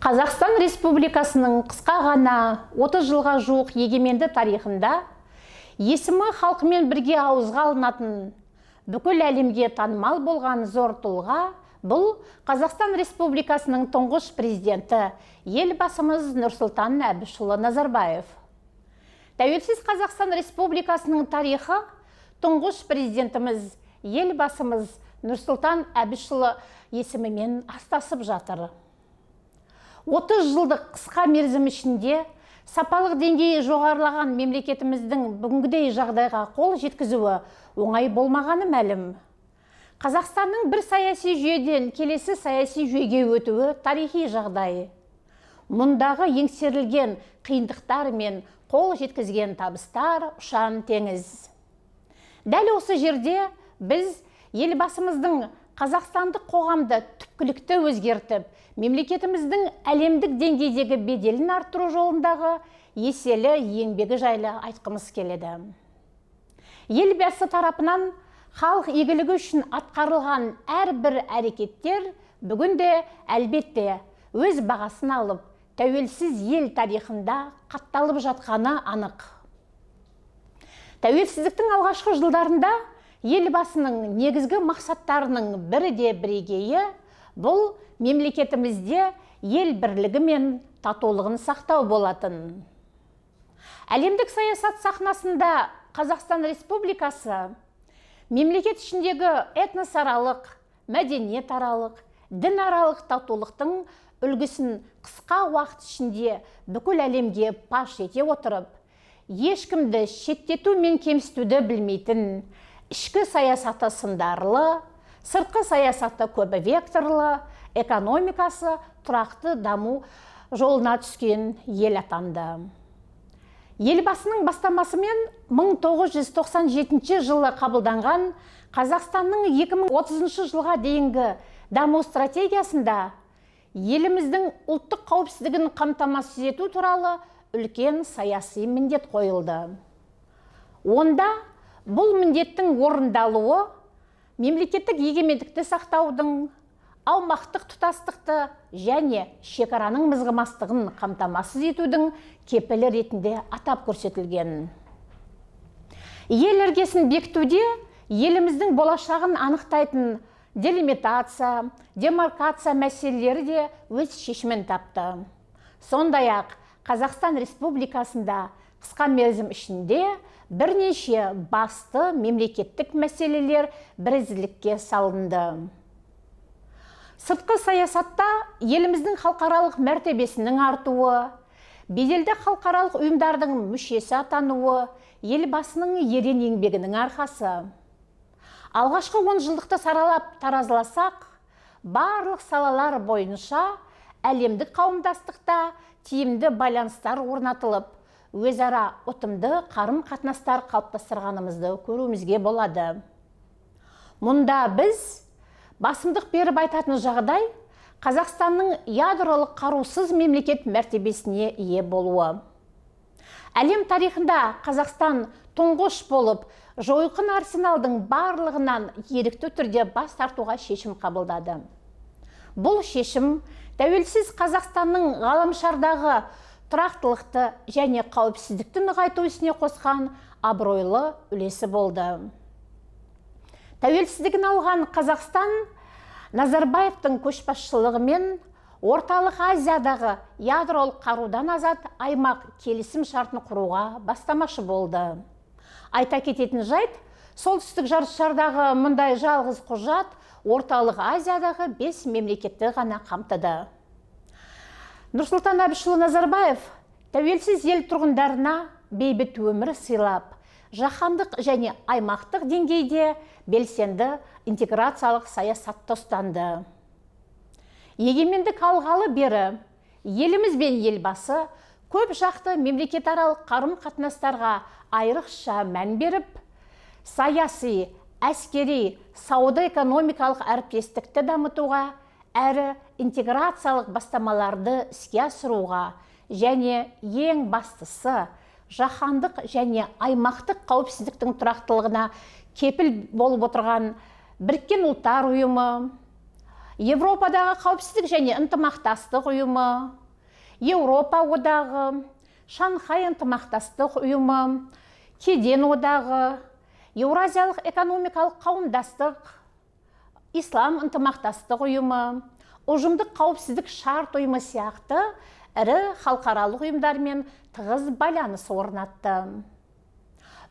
Қазақстан Республикасының қысқа ғана 30 жылға жуық егеменді тарихында есімі халқымен бірге ауызға алынатын, бүкіл әлемге танымал болған зор тұлға бұл Қазақстан Республикасының тұңғыш президенті Елбасымыз Нұрсұлтан Әбішұлы Назарбаев. Тәуелсіз Қазақстан Республикасының тарихы тұңғыш президентіміз Елбасымыз Нұрсұлтан Әбішұлы есімімен астасып жатыр. 30 жылдық қысқа мерзім ішінде сапалық деңгейі жоғарылаған мемлекетіміздің бүгінгідей жағдайға қол жеткізуі оңай болмағаны мәлім. Қазақстанның бір саяси жүйеден келесі саяси жүйеге өтуі тарихи жағдай. Мұндағы еңсерілген қиындықтар мен қол жеткізген табыстар ұшан теңіз. Дәл осы жерде біз Елбасымыздың қазақстандық қоғамды түпкілікті өзгертіп, мемлекетіміздің әлемдік деңгейдегі беделін арттыру жолындағы еселі еңбегі жайлы айтқымыз келеді. Елбасы тарапынан халық игілігі үшін атқарылған әрбір әрекеттер бүгінде әлбетте өз бағасын алып, тәуелсіз ел тарихында қатталып жатқаны анық. Тәуелсіздіктің алғашқы жылдарында Елбасының негізгі мақсаттарының бірі де бірегейі бұл мемлекетімізде ел бірлігі мен татулығын сақтау болатын. Әлемдік саясат сахнасында Қазақстан Республикасы мемлекет ішіндегі этносаралық, мәдениетаралық, дінаралық татулықтың үлгісін қысқа уақыт ішінде бүкіл әлемге паш ете отырып, ешкімді шеттету мен кемсітуді білмейтін, ішкі саясаты сындарлы, сыртқы саясаты көп векторлы, экономикасы тұрақты даму жолына түскен ел атанды. Елбасының бастамасымен 1997 жылы қабылданған Қазақстанның 2030 жылға дейінгі даму стратегиясында еліміздің ұлттық қауіпсіздігін қамтамасыз ету туралы үлкен саяси міндет қойылды. Онда бұл міндеттің орындалуы мемлекеттік егемендікті сақтаудың, аумақтық тұтастықты және шекараның мызғымастығын қамтамасыз етудің кепілі ретінде атап көрсетілген. Ел іргесін бекітуде еліміздің болашағын анықтайтын делимитация, демаркация мәселелері де өз шешімін тапты. Сондай-ақ Қазақстан Республикасында қысқа мерзім ішінде бірнеше басты мемлекеттік мәселелер бірізділікке салынды. Сыртқы саясатта еліміздің халықаралық мәртебесінің артуы, беделді халықаралық ұйымдардың мүшесі атануы Елбасының ерен еңбегінің арқасы. Алғашқы 10 жылдықты саралап таразыласақ, барлық салалар бойынша әлемдік қауымдастықта тиімді байланыстар орнатылып, өзара ұтымды қарым-қатынастар қалыптастырғанымызды көруімізге болады. Мұнда біз басымдық беріп айтатын жағдай Қазақстанның ядролық қарусыз мемлекет мәртебесіне ие болуы. Әлем тарихында Қазақстан тұңғыш болып, жойқын арсеналдың барлығынан ерікті түрде бас тартуға шешім қабылдады. Бұл шешім тәуелсіз Қазақстанның ғаламшардағы тұрақтылықты және қауіпсіздікті нығайту ісіне қосқан абыройлы үлесі болды. Тәуелсіздігін алған Қазақстан Назарбаевтың көшбасшылығымен Орталық Азиядағы ядролық қарудан азат аймақ келісім шартын құруға бастамашы болды. Айта кететін жайт, солтүстік жартышардағы мұндай жалғыз құжат Орталық Азиядағы 5 мемлекетті ғана қамтыды. Нұрсұлтан Әбішұлы Назарбаев тәуелсіз ел тұрғындарына бейбіт өмір сыйлап, жаһандық және аймақтық деңгейде белсенді интеграциялық саясатты ұстанды. Егемендік алғалы бері еліміз бен Елбасы көп жақты мемлекетаралық қарым-қатынастарға айрықша мән беріп, саяси, әскери, сауда-экономикалық әріптестікті дамытуға әрі интеграциялық бастамаларды іске асыруға және ең бастысы жаһандық және аймақтық қауіпсіздіктің тұрақтылығына кепіл болып отырған Біріккен Ұлттар Ұйымы, Еуропадағы қауіпсіздік және ынтымақтастық ұйымы, Еуропа одағы, Шанхай ынтымақтастық ұйымы, Кеден одағы, Еуразиялық экономикалық қауымдастық, Ислам ынтымақтастық ұйымы, ұжымдық қауіпсіздік шарт ұйымы сияқты ірі халықаралық ұйымдармен тығыз байланыс орнатты.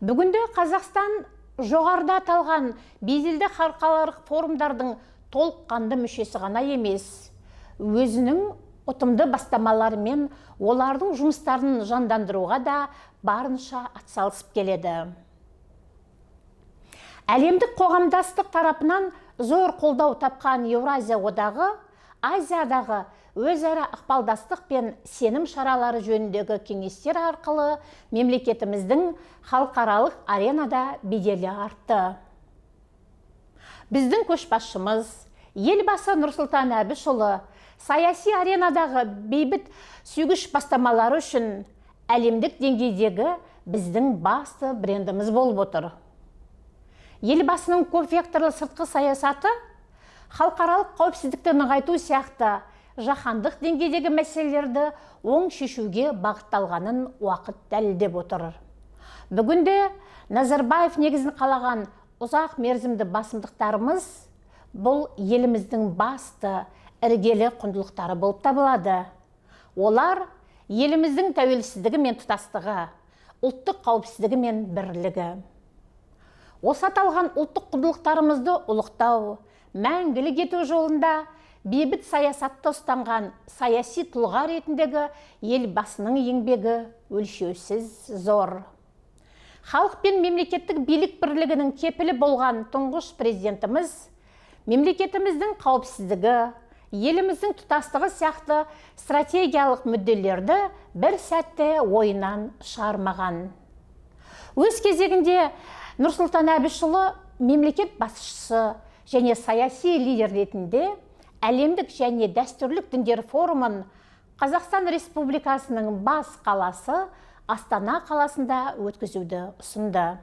Бүгінде Қазақстан жоғарыда аталған беделді халықаралық форумдардың толыққанды мүшесі ғана емес, өзінің ұтымды бастамаларымен олардың жұмыстарын жандандыруға да барынша атсалысып келеді. Әлемдік қоғамдастық тарапынан зор қолдау тапқан Еуразия одағы Азиядағы өзара ықпалдастық пен сенім шаралары жөніндегі кеңестер арқылы мемлекетіміздің халықаралық аренада беделі артты. Біздің көшбасшымыз Елбасы Нұрсұлтан Әбішұлы саяси аренадағы бейбіт сүйгіш бастамалары үшін әлемдік деңгейдегі біздің басты брендіміз болып отыр. Елбасының көпвекторлы сыртқы саясаты халықаралық қауіпсіздікті нығайту сияқты жаһандық деңгейдегі мәселелерді оң шешуге бағытталғанын уақыт дәлелдеп отыр. Бүгінде Назарбаев негізін қалаған ұзақ мерзімді басымдықтарымыз бұл еліміздің басты іргелі құндылықтары болып табылады. Олар еліміздің тәуелсіздігі мен тұтастығы, ұлттық қауіпсіздігі мен бірлігі. Осы аталған ұлттық құндылықтарымызды ұлықтау, мәңгілік ету жолында бейбіт саясатты ұстанған саяси тұлға ретіндегі Елбасының еңбегі өлшеусіз зор. Халық пен мемлекеттік билік бірлігінің кепілі болған тұңғыш президентіміз мемлекетіміздің қауіпсіздігі, еліміздің тұтастығы сияқты стратегиялық мүдделерді бір сәтте ойынан шығармаған. Өз кезегінде Нұрсұлтан Әбішұлы мемлекет басшысы және саяси лидер ретінде әлемдік және дәстүрлік діндер форумын Қазақстан Республикасының бас қаласы Астана қаласында өткізуді ұсынды.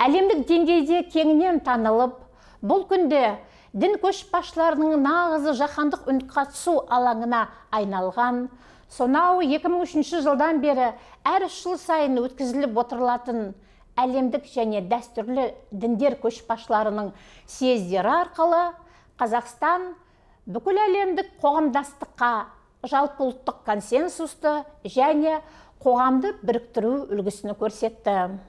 Әлемдік деңгейде кеңінен танылып, бұл күнде дін көшбасшыларының нағыз жаһандық үнқатысу алаңына айналған, сонау 2003 жылдан бері әр үш жыл сайын өткізіліп отырылатын әлемдік және дәстүрлі діндер көшбасшыларының съездері арқылы Қазақстан бүкіл әлемдік қоғамдастыққа жалпы ұлттық консенсусты және қоғамды біріктіру үлгісін көрсетті.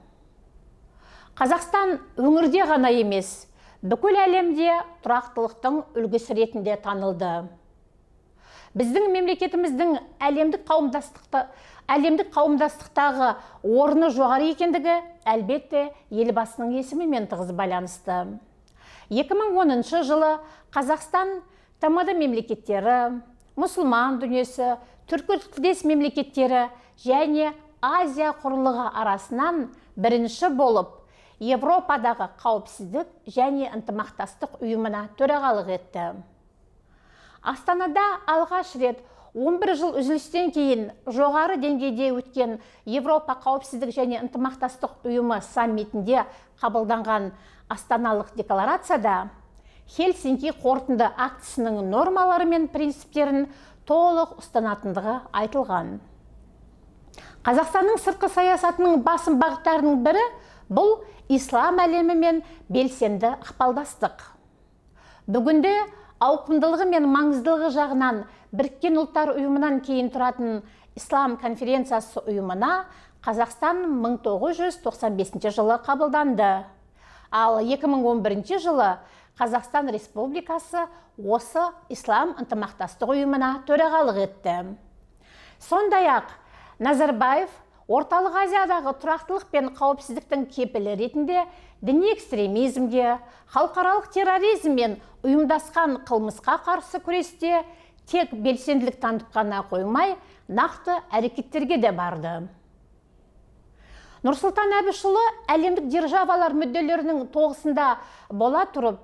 Қазақстан өңірде ғана емес, бүкіл әлемде тұрақтылықтың үлгісі ретінде танылды. Біздің мемлекетіміздің әлемдік қауымдастықтағы орны жоғары екендігі әлбетте Елбасының есімімен тығыз байланысты. 2010 жылы Қазақстан ТМД мемлекеттері, мұсылман дүниесі, түркі тілдес мемлекеттері және Азия құрлығы арасынан бірінші болып Европадағы қауіпсіздік және ынтымақтастық ұйымына төрағалық етті. Астанада алғаш рет 11 жыл үзілістен кейін жоғары деңгейде өткен Европа қауіпсіздік және ынтымақтастық ұйымы саммитінде қабылданған Астаналық декларацияда Хельсинки қорытынды актісінің нормалары мен принциптерін толық ұстанатындығы айтылған. Қазақстанның сыртқы саясатының басым бағыттарының бірі бұл ислам әлемімен белсенді ықпалдастық. Бүгінде ауқымдылығы мен маңыздылығы жағынан Біріккен Ұлттар Ұйымынан кейін тұратын Ислам конференциясы ұйымына Қазақстан 1995 жылы қабылданды. Ал 2011 жылы Қазақстан Республикасы осы Ислам ынтымақтастық ұйымына төрағалық етті. Сондай-ақ Назарбаев Орталық Азиядағы тұрақтылық пен қауіпсіздіктің кепілі ретінде діни экстремизмге, халықаралық терроризм мен ұйымдасқан қылмысқа қарсы күресте тек белсенділік танытып қана қоймай, нақты әрекеттерге де барды. Нұрсұлтан Әбішұлы әлемдік державалар мүдделерінің тоғысында бола тұрып,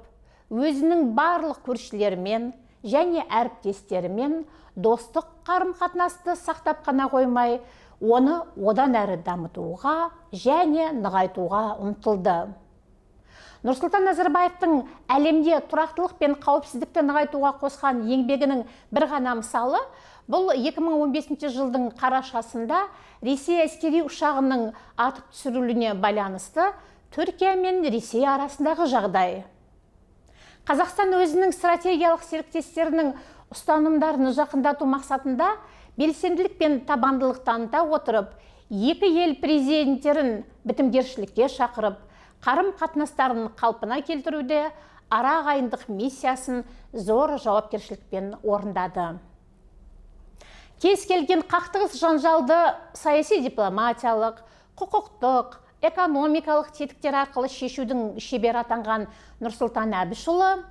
өзінің барлық көршілерімен және әріптестерімен достық қарым-қатынасты сақтап қана қоймай, оны одан әрі дамытуға және нығайтуға ұмтылды. Нұрсұлтан Назарбаевтың әлемде тұрақтылық пен қауіпсіздікті нығайтуға қосқан еңбегінің бір ғана мысалы бұл 2015 жылдың қарашасында Ресей әскери ұшағының атып түсірілуіне байланысты Түркия мен Ресей арасындағы жағдай. Қазақстан өзінің стратегиялық серіктестерінің ұстанымдарын жақындату мақсатында белсенділік пен табандылық таныта отырып, екі ел президенттерін бітімгершілікке шақырып, қарым-қатынастарын қалпына келтіруде ара ағайындық миссиясын зор жауапкершілікпен орындады. Кез келген қақтығыс жанжалды саяси дипломатиялық, құқықтық, экономикалық тетіктер арқылы шешудің шебері атанған Нұрсұлтан Әбішұлы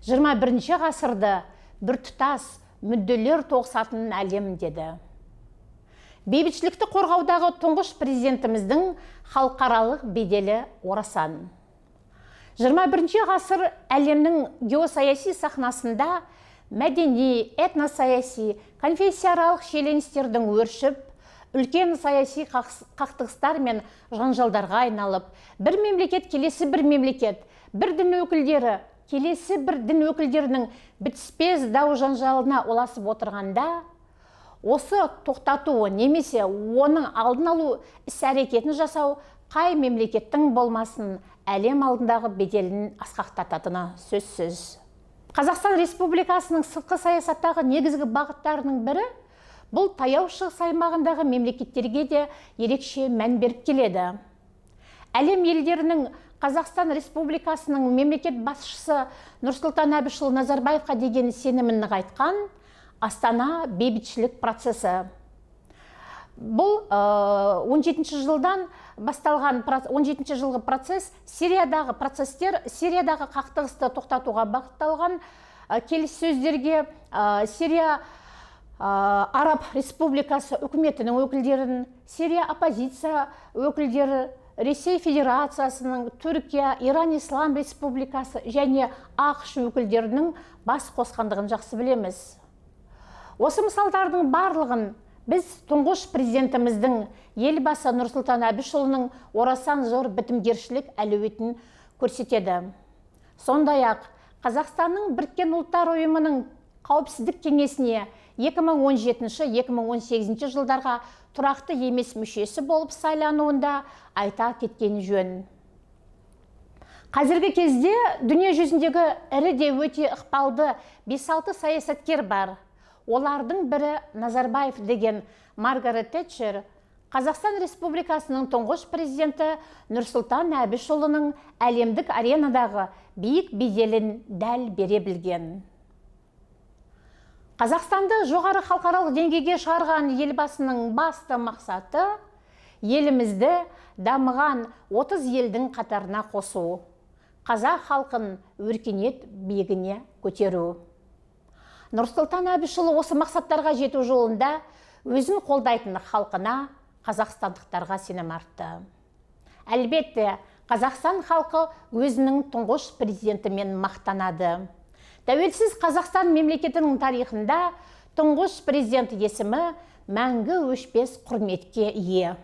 21 ғасырды біртұтас мүдделер тоғысатын әлем деді. Бейбітшілікті қорғаудағы тұңғыш президентіміздің халықаралық беделі орасан. 21 ғасыр әлемнің геосаяси сахнасында мәдени, этносаяси, конфессияаралық шиеленістердің өршіп, үлкен саяси қақтығыстар мен жанжалдарға айналып, бір мемлекет келесі бір мемлекет, бір дін өкілдері келесі бір дін өкілдерінің бітіспес дау жанжалына ұласып отырғанда, осы тоқтату немесе оның алдын алу іс-әрекетін жасау қай мемлекеттің болмасын әлем алдындағы беделін асқақтататыны сөзсіз. Қазақстан Республикасының сыртқы саясаттағы негізгі бағыттарының бірі бұл Таяу Шығыс аймағындағы мемлекеттерге де ерекше мән беріп келеді. Әлем елдерінің Қазақстан Республикасының мемлекет басшысы Нұрсұлтан Әбішұлы Назарбаевқа деген сенімін нығайтқан Астана бейбітшілік процесі. Бұл 17 жылдан басталған 17 жылғы процесс Сириядағы процесстер, Сириядағы қақтығысты тоқтатуға бағытталған келіссөздерге Сирия Араб Республикасы үкіметінің өкілдерін, Сирия оппозиция өкілдері, Ресей Федерациясының, Түркия, Иран Ислам Республикасы және АҚШ өкілдерінің бас қосқандығын жақсы білеміз. Осы мысалдардың барлығын біз тұңғыш президентіміздің Елбасы Нұрсұлтан Әбішұлының орасан зор бітімгершілік әлеуетін көрсетеді. Сондай-ақ Қазақстанның Біріккен Ұлттар Ұйымының Қауіпсіздік кеңесіне 2017-2018 жылдарға тұрақты емес мүшесі болып сайлануында айта кеткен жөн. Қазіргі кезде дүние жүзіндегі ірі де өте ықпалды 5-6 саясаткер бар. Олардың бірі Назарбаев деген Маргарет Тэтчер Қазақстан Республикасының тұңғыш президенті Нұрсұлтан Әбішұлының әлемдік аренадағы биік беделін дәл бере білген. Қазақстанды жоғары халықаралық деңгейге шығарған Елбасының басты мақсаты елімізді дамыған 30 елдің қатарына қосу, қазақ халқын өркениет биігіне көтеру. Нұрсұлтан Әбішұлы осы мақсаттарға жету жолында өзін қолдайтын халқына, қазақстандықтарға сенім артты. Әлбетте, Қазақстан халқы өзінің тұңғыш президентімен мақтанады. Тәуелсіз Қазақстан мемлекетінің тарихында тұңғыш президент есімі мәңгі өшпес құрметке ие.